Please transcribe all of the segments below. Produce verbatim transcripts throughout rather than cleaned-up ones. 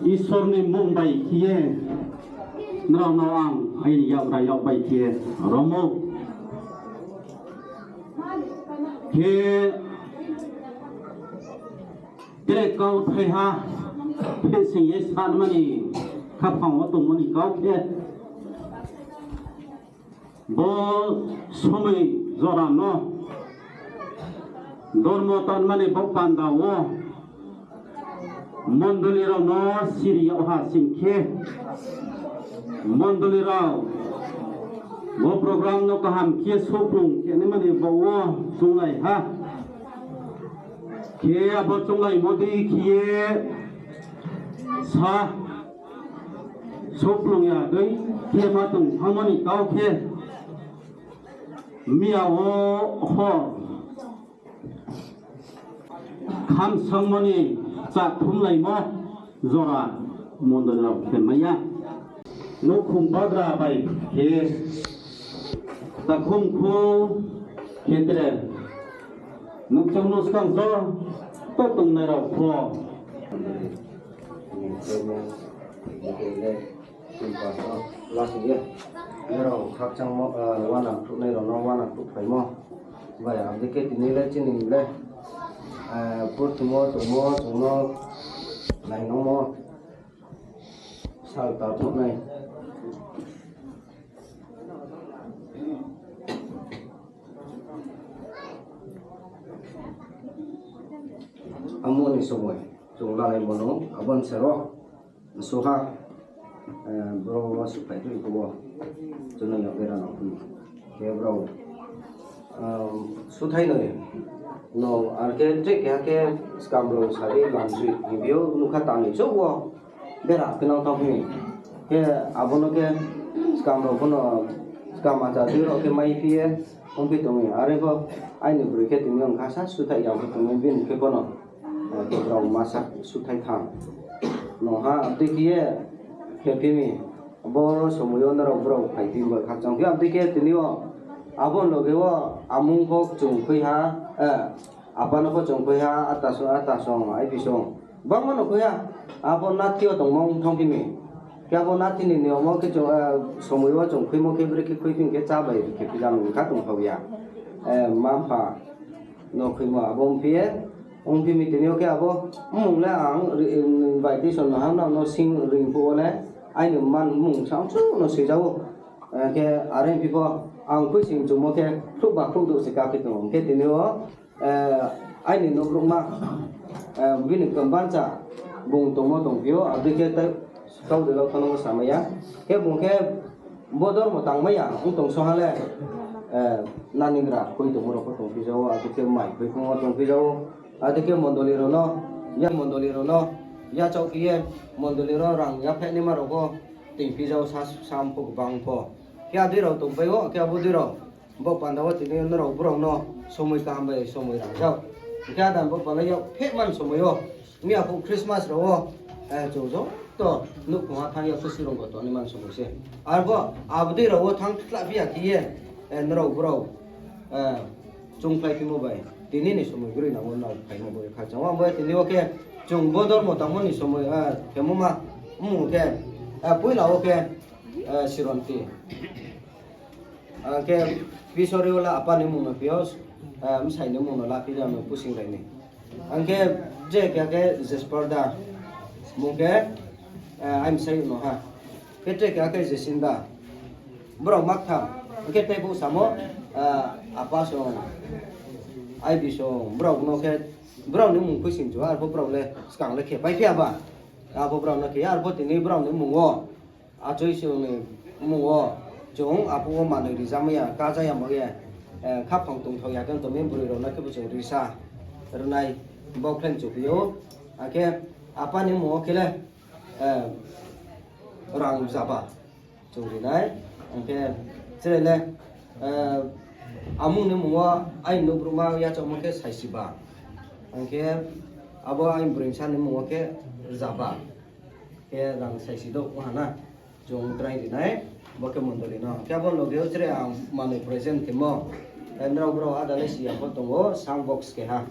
Isor ni mmung bai khe ye nrao no ang aini yakgra yak bai khe rom ou. Khe tre kauthaiha, khe sing ye sanma ni khaphang wo tongmo ni kau khe, bo somoi jora no dormo tanma ni bo panda wo mondoli rao no siri yag ha sing khe, mondoli rao bo program no kaham khe souhplung khe naima ni baoh wo chounglai ha. Khe abo chounglaimo dei khe ye sa souhplung ya dei khe ma tong thanngmo ni kau khe, miya wo hor khamsangmo ni chahthumlaimo jora mondoli rao khe mai ya. Nouhkhong bagra bai khe takhum khu khe tre nouhkhong no skang joto tongnai rao pho. Lasing ye, nrao khakchangmo, uana khruhnai rao no uana khruhphaimo bai, abo dei khe tini le chini le, purthimo tongmo chung no nainangmo sal ta thouhnai. Amo ni somoi chung lalaimo no, abo ni sero suha, bro wo suhphai tui phuh wo, chung no yag bera no phi. Khe brao suthai noi no, ar khe tre keha khe skam rao sari lamsri hing phi ou, nukha tanoi chouh wo bera khe nang thanng phi ni. Khe abo no khe skam rao pho no, skam acha dei rao khe mai phi ye ongphi tong mi. Are pho aini broi khe tini yo ongkha sa suthai ya pho tong mi, bini khe pho no, khe brao masa suthai thanng. Nungha abo dei khe ye khe phi mi. Bo somoi yo nrao brao phai phi bai khakchang phi, abo dei khe tini yo abo ni loge wo amung pho chung khui ha, apa no pho chung khui ha, ata song, ata song, aibi song. Bangma no khui ha, abo nathi yo tongmo ong thanng phi mi. Khe abo nathi ni niyom wo khe chung, somoi wo chung khuimo khe brekhe khui phi khe chá bai khe phi jang kha tongthao ya. Mma-mpha no khuimo abo ong phi ye, ong phi mi tini yo khe abo mmung le ang invitation no hang nang no sing ring phuh wo le, aini mma ni mmung samsu no sija ou. Khe are phi pho ang khuising chungmo khe khruhba khruhdouh se kaphi tong ou. Khe tini yo aini nouhbrouhma, bini kmbancha bung tongmo tongphi ou, abo dei khe tei kau de lau thano samai ya. Khe bung khe bo dormo tangmai ya ong tong so ha le, nanigra khui tongmo rao pho tongphi ja ou, abo khe mai khui phungmo tongphi ja ou. Abo dei khe mondoli rao no, ya mondoli rao no yachaoh khe ye, mondoli rao rang yaphehnaima rao pho tingphi ja ou, sa, sam pho gbang pho. Khe abo dei rao tongpai ou, khe abo dei rao bo panda wo tini nrao brao no somoi kaham bai somoi rang jao. Hing khe ada bo panda yo phehman somoi yo, miya phuh Christmas rao wo, chung joto nouhkhong ha thanng ya khe sirung bo tongnaima somoi se. Arpho abo dei rao wo thanng khlahphi ya khe ye, nrao brao, choungkhlai phimo bai tini ni somoi broi nang wo nrao phaimo bo ye khakchang ou. Abo ye tini wo khe chung bo dormo tangmo ni somoi, khemo ma, mmung khe, poila wo khe, Sironti. Ang khe Pisori wo la apa ni mmung no phi ou, bsai ni mmung no la phi ya no pusing rai ni. Ang khe je khe khe Jesper da, bung khe, aini bsai no ha. Khe tre khe khe Jesinda. Brao maktham. Ang khe tei bo samo, apa song, aibi song, brao no khe, brao ni mmung khuising chu, arpho brao le skang le khe pai phi ya ba. Abo brao no khe, arpho tini brao ni mmung wo, achoi song ni mmung wo, chung aphuh wo manoi rijamai ya, kaja ya ma ye, khaphang tongthao ya khe tong mi broi rao no khe bo chung risa rnai, baukhlai chuphi ou, akhe apa ni mmung wo khe le, rang jaba chung ri nai. Ang khe chrai le, amung ni mmung wo aini nouhbrouhma yachaohmo khe saisiba. Ang khe abo aini broisa ni mmung wo khe rzaba. Khe rang saisi douh ong ha na. Chung trai ri nai, bo khe mondoli no. Khe abo loge wo chrai ang manoi present khemo. Nrao brao ada le si ya pho tong ou, sound box keha.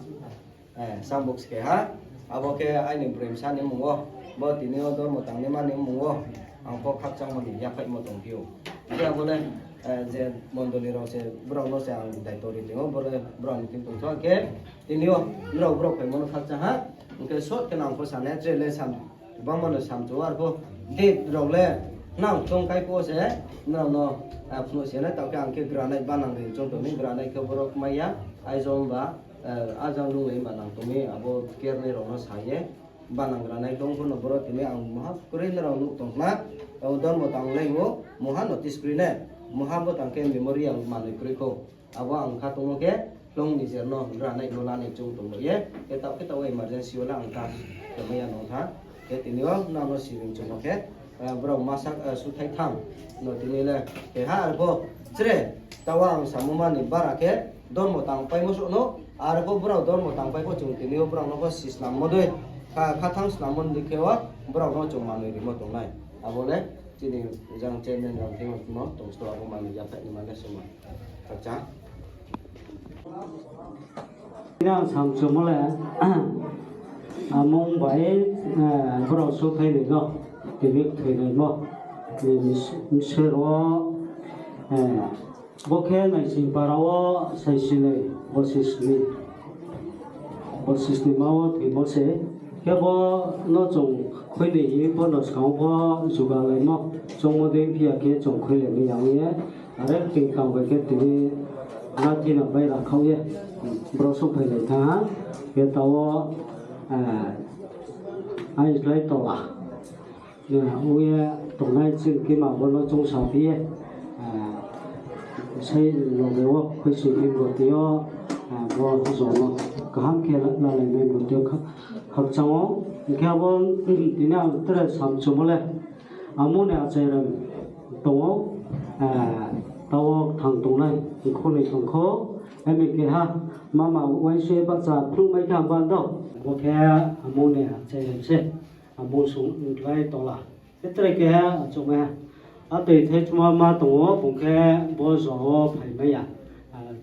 Sound box keha. Abo khe aini broi bsa ni mmung wo, bo tini yo dormo tangnaima ni mmung wo, ang pho khakchangmo ni yaphaihmo tongphi ou. Hing khe abo le, eh, je mondoli rao se, brao no se ang daito ri tong ou, bo le brao ni thing tongtho khe, tini yo nrao brao phaimo no khakchang ha, hing khe sot khe no ang pho sa nai, tre le sam, bangma no samchu ar pho, date rao le, nang tong kai pho se, nrao no, eh, phnuh se nai, taoh khe ang khe granite banang ri choung tong mi, granite khe borok mai ya, aizom ba, eh, ajang lunglai ba nang tong mi, abo kernai rao no sa ye, banang granite tong pho no boro tini ang muha kroi nrao nuh tong khna, abo dormo tanglai ou, muha notice kroi nai, muha bo tang khe memorial manoi kroi kho. Abo ang kha tongmo khe, hloung ni jer no granite no lanai choung tong ye, khe taoh khe taoh emergency wo le ang ta tongmai ya nong tha. Khe tini yo nang no siring chungmo khe, eh, brao masa, eh, suthai tham no tini le keha ar pho tre taoh ang samoma ni bara khe dormo tangpaimo suh no, ar pho brao dormo tangpai pho chung tini yo brao no pho sisnammo dei, kha-, khathang snammo dei khe o brao no chung manoi rimo tongnai. Abo le chini jang chairman rao thing no tong sto abo manoi yaphaih ni ma le soma. Khakchang. Tini ang samchumo le, amung bai, eh, brao suthai ni no, tini kthoi naimo, eh, bsero, eh, bo khe naising para wo saisini, bosisni, bosisni ma wo thoimo se. Khe bo no chung khuinai hing pho no skang pho jugalaimo, chungmo dei phi ya khe chung khuilai ni yang ye, are kting kang bai khe tini lathi no bai rakhaoh ye, brao souhphailai thanng ha, khe taoh wo, eh, aislái tola. Ong ye tongnai chini kima bo no choungsaphi ye, sei loge wo khuisoiphi bo tei yo, bo jo no kaham khe lalai nai bo tei yo khakchang ou. Hing khe abo tini ang tre samchumo le, amo ni achai rao tong ou, taoh wo kthang tongnai khunoi tong kho, emi keha mama uaingsouh ye bahcha phnuhmai khe ang bando. Bo khe amo ni achai rao se. Abo sung klái tola. Khe tre keha achouhmai ha. Atoi thai chuma ma tong ou, bung khe bo jo wo phaimai ya.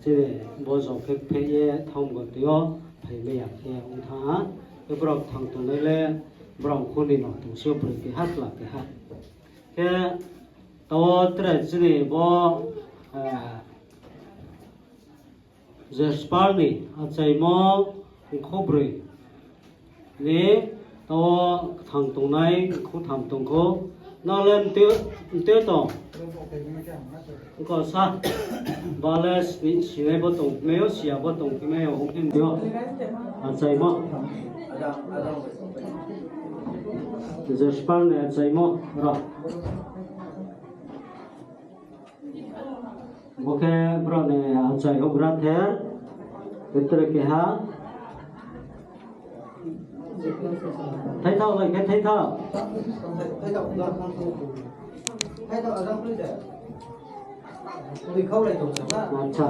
Chini bo jo khe pheh ye thanng bo tei yo phaimai ya khe ong thanng ha. Khe brao kthang tongnai le brao khunoi no tong se broi keha tla keha. Khe taoh wo tre chini bo, Jasper ni achaimo mkhu broi ni taoh wo kthang tongnai mkhu tham tong kho. Nang le mtui, mtui tong. Ongko sa. Ba le sini, sinai bo tongphimai yo, siya bo tongphimai yo, ongphi mtui yo. Achaimo. Jasper ni achaimo rao. Bo khe brao ni achai houhgra ther, tre keha. Thaithao lai khe thaithao. Acha,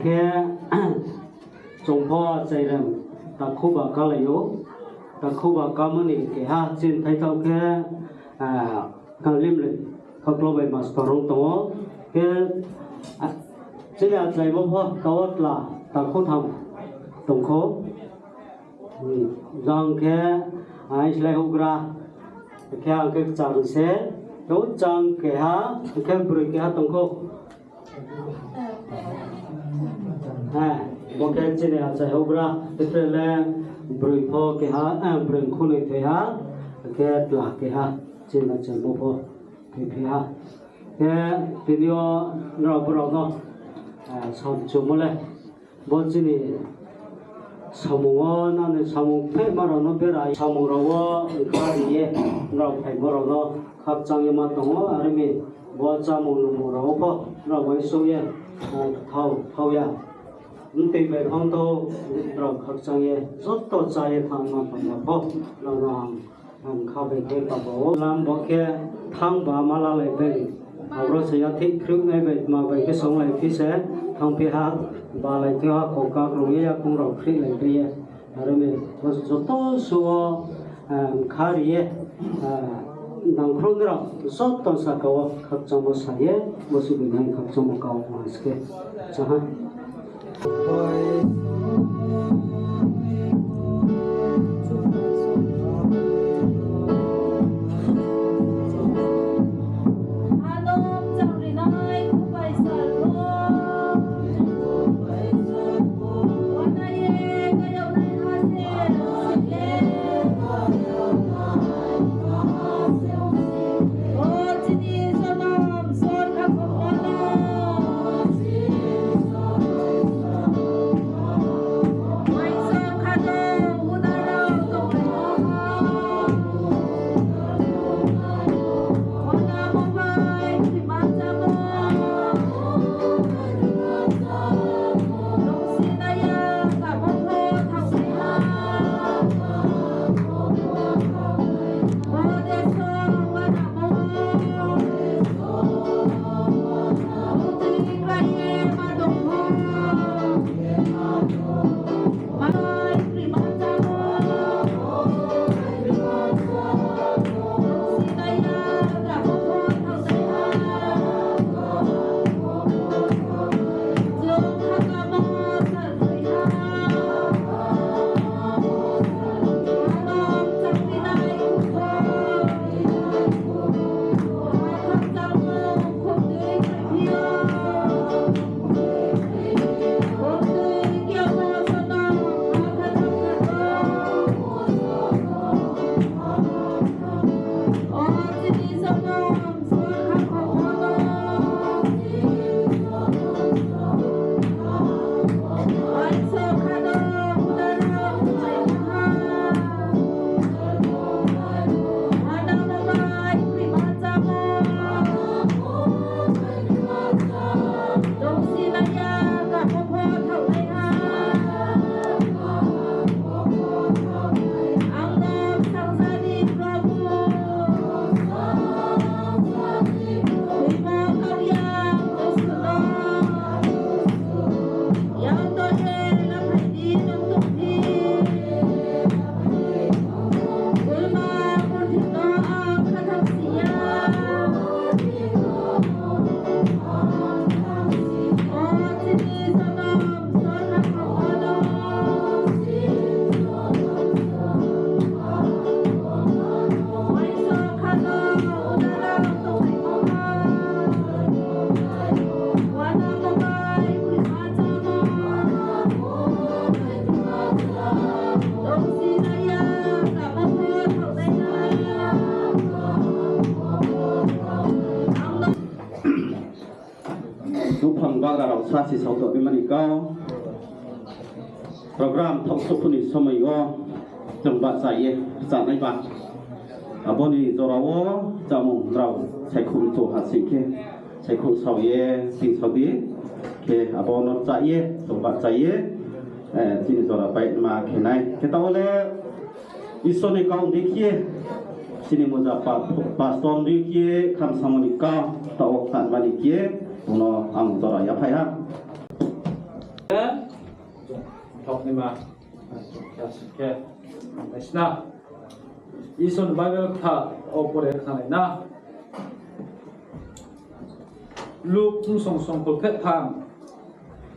khe chung pho achai rem takhu ba kalai ou. Takhu ba kamo ni keha chini thaithao khe, Kalimri, khaklo bai master rong tong ou. Khe, chini achaimo pho taoh wo tla, takhu tham tong kho. Jang khe, aislái houhgra, khe ang khe kchar se, taoh jang keha, khe broi keha tong kho. Bo khe chini achai houhgra, tre le broi pho keha, broi khunoi thoi ha, khe tla keha, chini achaimo pho thoiphi ha. Khe tini yo nrao brao no samchumo le, bo chini samung wo nani samung phehma rao no bera, samung rao wo kha ri ye, nrao phaimo rao no khakchang ye ma tong ou, are mi bo chámung nungmung rao wo pho nrao uaingsouh ye, thao, thao ya. Mtoi bai phang thou, nrao khakchang ye, joto chá ye thanngma tong ya pho, nrao no ang, ang kha bai khe pabo. Lam bo khe thanng ba ma lalai bai, aboro se yathih khruhnai bai, tma bai khe songlai phi se, thanngphi ha, balai phi ha, kho kakrung ye yakoung rao khrihlai bai ye. Are mi, bo joto suh wo, kha ri ye, nangkhruh nrao, joto saka wo khakchangmo sa ye, bo suh bai nai khakchangmo kau ma se khe, cha ha. Sasi saoh tongmani kau. Program thaoh souhphu ni somoi wo chung bahcha ye rchanai ba. Abo ni jora wo chámung rao saikhouh mchu ha sing khe, saikhouh sao ye tingsao di. Khe abo no rcha ye, chung bahcha ye, eh, chini jora pai ma khe nai. Khe taoh le Isor ni kau di khe, chini moja pa-, pastor di khe, khamsamo ni kau, taoh wo khnamani khe, bono ang jora yaphai ha. Thoknima, khe, naisna. Isor ni Bible kthar wo pore khnalai na. Luk bsong songkhol khe tham,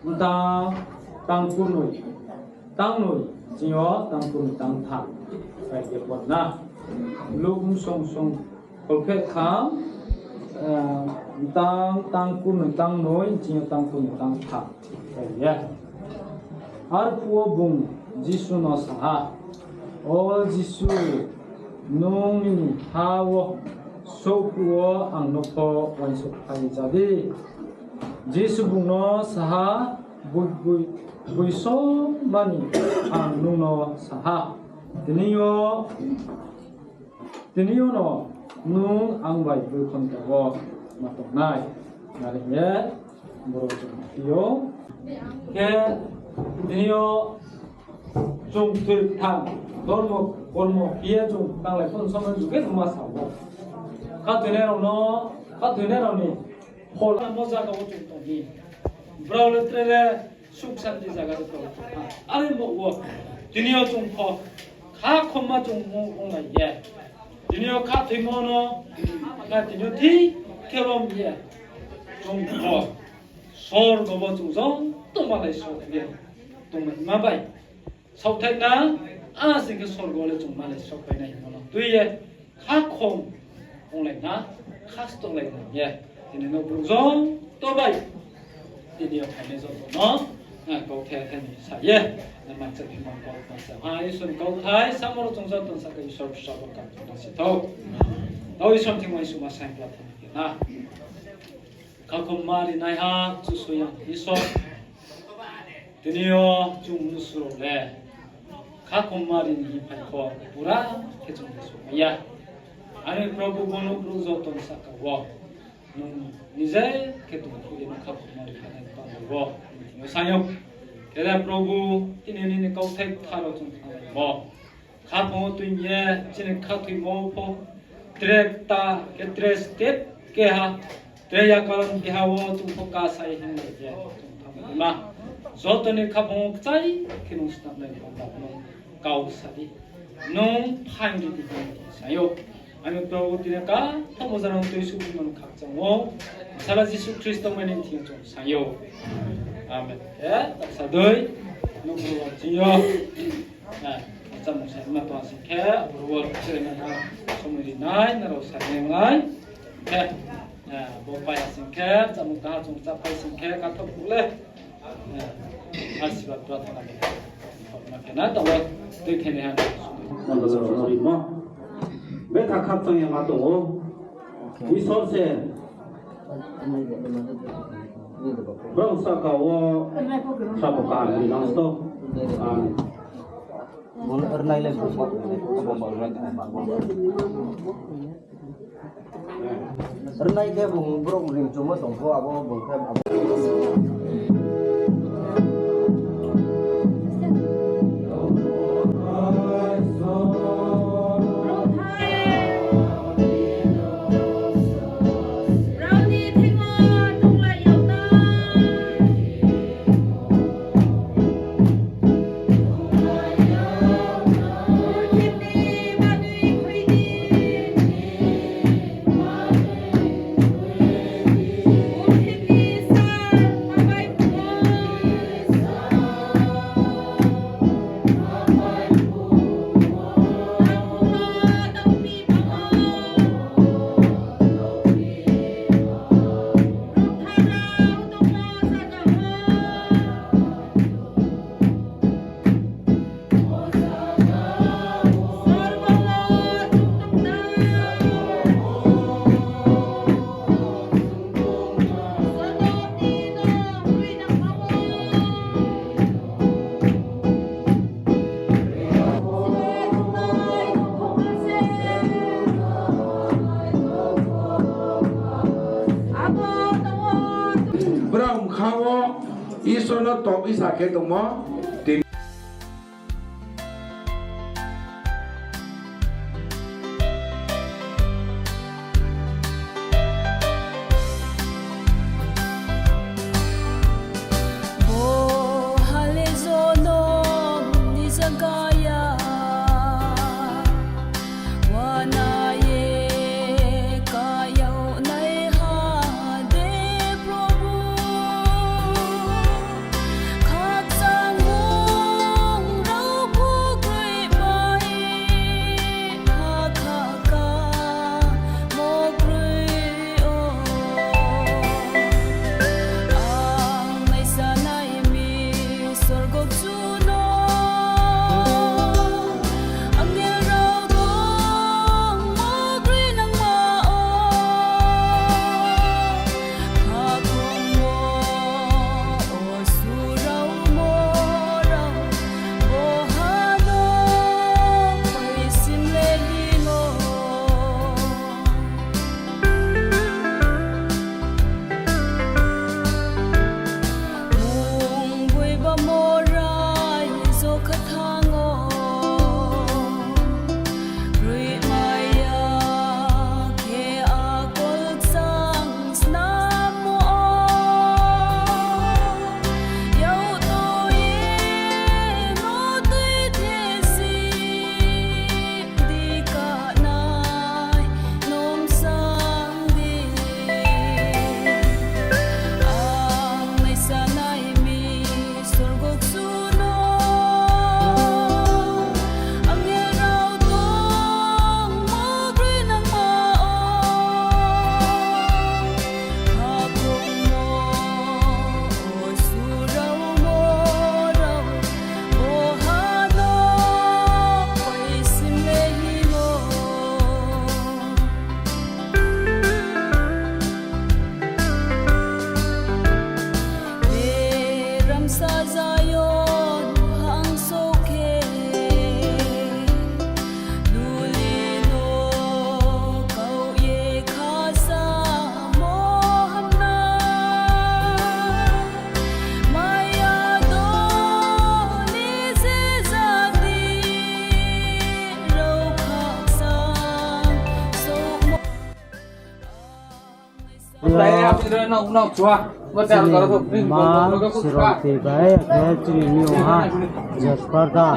mtang, tang kurnoi, tang noi, ching yo tang kurnoi, tang tham, bai khe por na. Luk bsong songkhol khe tham, eh, mtang, tang kurnoi, tang noi, ching yo tang kurnoi, tang tham. Arphuh wo bung Jisu no sa ha, O Jisu, nung nini ha wo souhphuh wo ang no pho uaingsouhphai ja di. Jisu bung no sa ha, Boi, boi, boi somani ang nung no sa ha, tini yo, tini yo no nung ang bai boi khonta wo ma tong nai. Are hing ye boro chung phi ou. Khe tini yo chung tui kthang, dormo, kormo khe ye chung tanglai pho somoi juge ma sa ou. Khathoinai rao no, khathoinai rao ni phola mo zaga wo chung tong di. Brao le tre le suk santi zaga wo tong. Are mo wo, tini yo chung pho khakhomma chung mu onglai ye, tini yo khathoimo no, na tini yo thik khe rom ye, chung pho sorgo wo chung joto malai só ye tongma bai. Saohthaih na, a sing khe sorgo le chung malai só pai nai hingmo no tui ye, khakhom onglai na, khastohlai na ye, tini no brouh joto bai, tini yo phainai joto no, a, kauthai thai ni sa ye, na mangcha phimang kau mangcha ha, Isor ni kauthai samo no chung joto saka Isor bsa bo kang chung si thou. Tao Isor thing uaingsouhma saing pla thani khe na. Khakhomma rinaiha Kchusoyang Isor. Tini yo chung mnusu rao le khakhomma ri ni hing phai pho pura khe chung le souhmai ya. Ani Probhu, bono brouh joto ni saka wo nung nije khe tongphuh ye no khakhomma ri kha nai tang wo nung thing yo saing ou. Khe le Probhu, tini nini kauthai kthar wo chung thanngmo khaphang wo tui ye chini khathoimo pho tre kta khe tre step keha, tre yakalam keha wo chung pho kasa ye hinglai ye chung thanngma. Joto ni khaphang wo kchai khe nung snamnai panda nung kau sa di. Nung phaing ri di hing saing ou. Ani Probhu, tini kha thamo jana tui suh bini khakchang ou. Sala Jisu Khristo mai ni thing chung saing ou. Amen. E, taksa dei, nung brouh ching yo. E, chámung saima tong sing khe, abo rao wo chiraiha somoi ri nai, nrao sainai nai. Khe, e, bo pai ha sing khe, chámung kaha chung chápai sing khe, kathok phuh le. E, asirbad prathona khe. Prathona khe na, taoh wo tui khe ni ha. Mando rao no rimo. Betha khakchang ye ma tong ou. Isor se brao saka wo sabo kaham ri nang sto. Amen. Rnai khe bung brouh rimchumo tong pho abo bung khe abo. Isor no tong isa khe tongmo, tini Bo hale jonom ni zaga ya, uana ye kayag naiha de Probhu. Khakchang bung rao phu kroi bai, khakha ka mo kroi o. Ang naisa nai mi sorgo kchu no, angel rao tongmo kroi nangma o. Khakhongmo o surao mo rao, bo ha no paisim le hing o. Mung boiba mo rai jo khathang o, kroimai ya khe akol kchang snam o. Yak to ye no tuithe si, di kanai nom sang di. Ang naisa nai mi sorgo kchu no, angel rao tongmo kroi nangma o. Khakhongmo o surao mo rao, bo ha no paisim le hing o. Beramsa Zion hangsouh khe, luli no kau ye khasamo hamnai. Maya doli je jati rao khakchang souhmo. Chini ma Siromti bai khe chini miyo ha Jasparda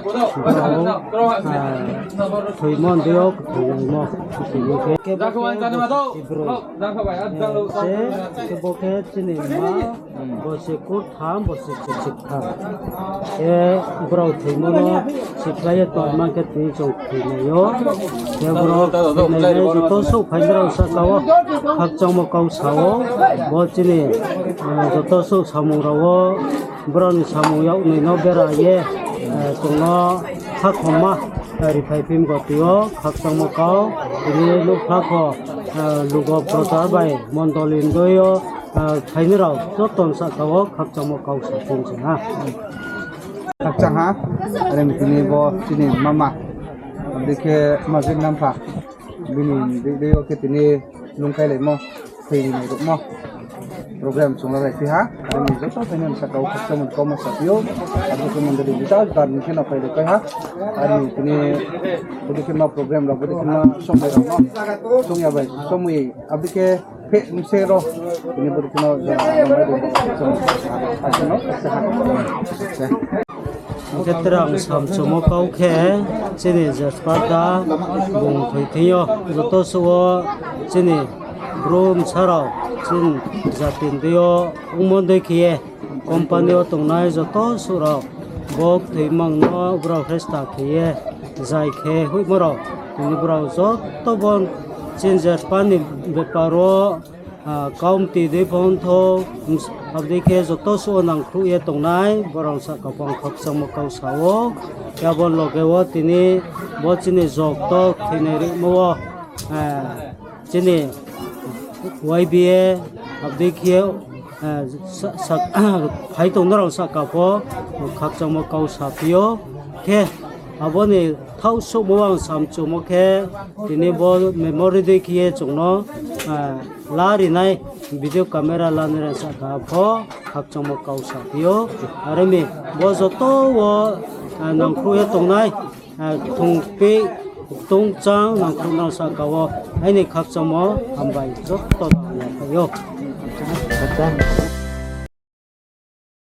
brao, ah, thoimo deing yo kthoi naimo. Khe bo khe chini ma, bo se kurtham, bo se kurtham. Khe brao thoimo no sikhlai ye tongma khe tini chung kthoi nai ou. Khe brao kthoi nai ye joto souhphai rao sahka wo khakchangmo kau sa ou. Bo chini, eh, joto souh samung rao wo brao ni samung yag noi no bera ye, eh, chung no khakhoma, eh, riphai phim goti yo khakchangmo kau. Tini nouhkhla kho, eh, lugo prochar bai mondoli ndoi yo, eh, phainai rao joto ni sahka wo khakchangmo kau sa phim se ha. Khakchang ha, are mi tini bo chini mama, abo dei khe Majik Nampha, bini dei dei yo khe tini lungkhailaimo, thoinai ruhmo program chung lalai phi ha, are mi joto phainai ni sahka wo khakchangmo kauma sa phi ou, abo khe mondoli ni ta bar ni khe no phailai pai ha, are mi tini bodei khe ma program rao, bodei khe ma somoi rao no chung ya bai somoi, abo dei khe phe mse ro, tini bodei khe no jora mai de, chung no. Hing khe tre ang samchumo kau khe, chini Jasparda bung thoi thing yo joto souh wo chini Bru bsa rao, chini jati ni dei yo ongmo dei khe ye company wo tongnai joto souh rao bo kthoi mang no brao hresta khe ye zai khe hoihmo rao, tini brao joto bo chini Jaspa ni bepar wo, ah, kaumti dei pho ongthou, abo dei khe joto souh wo nangkhruh ye tongnai, brao sahka pho ang khakchangmo kau sa ou. Khe abo loge wo tini bo chini joto kthoi nai rimo wo, eh, chini Y B A, abo dei khe, eh, sa-, sa-, phai tong nrao sahka pho khakchangmo kau sa phi ou. Khe Abo ni thaoh souhmo ang samchumo khe, tini bo memory dei khe ye chung no, ah, la ri nai, video camera lanai rao sahka pho khakchangmo kau saphi ou. Are mi bo joto wo, ah, nangkhruh ye tongnai, ah, thungpeh, tongchang nangkhruh nrao sahka wo aini khakchangmo hambai joto no yaphai ou.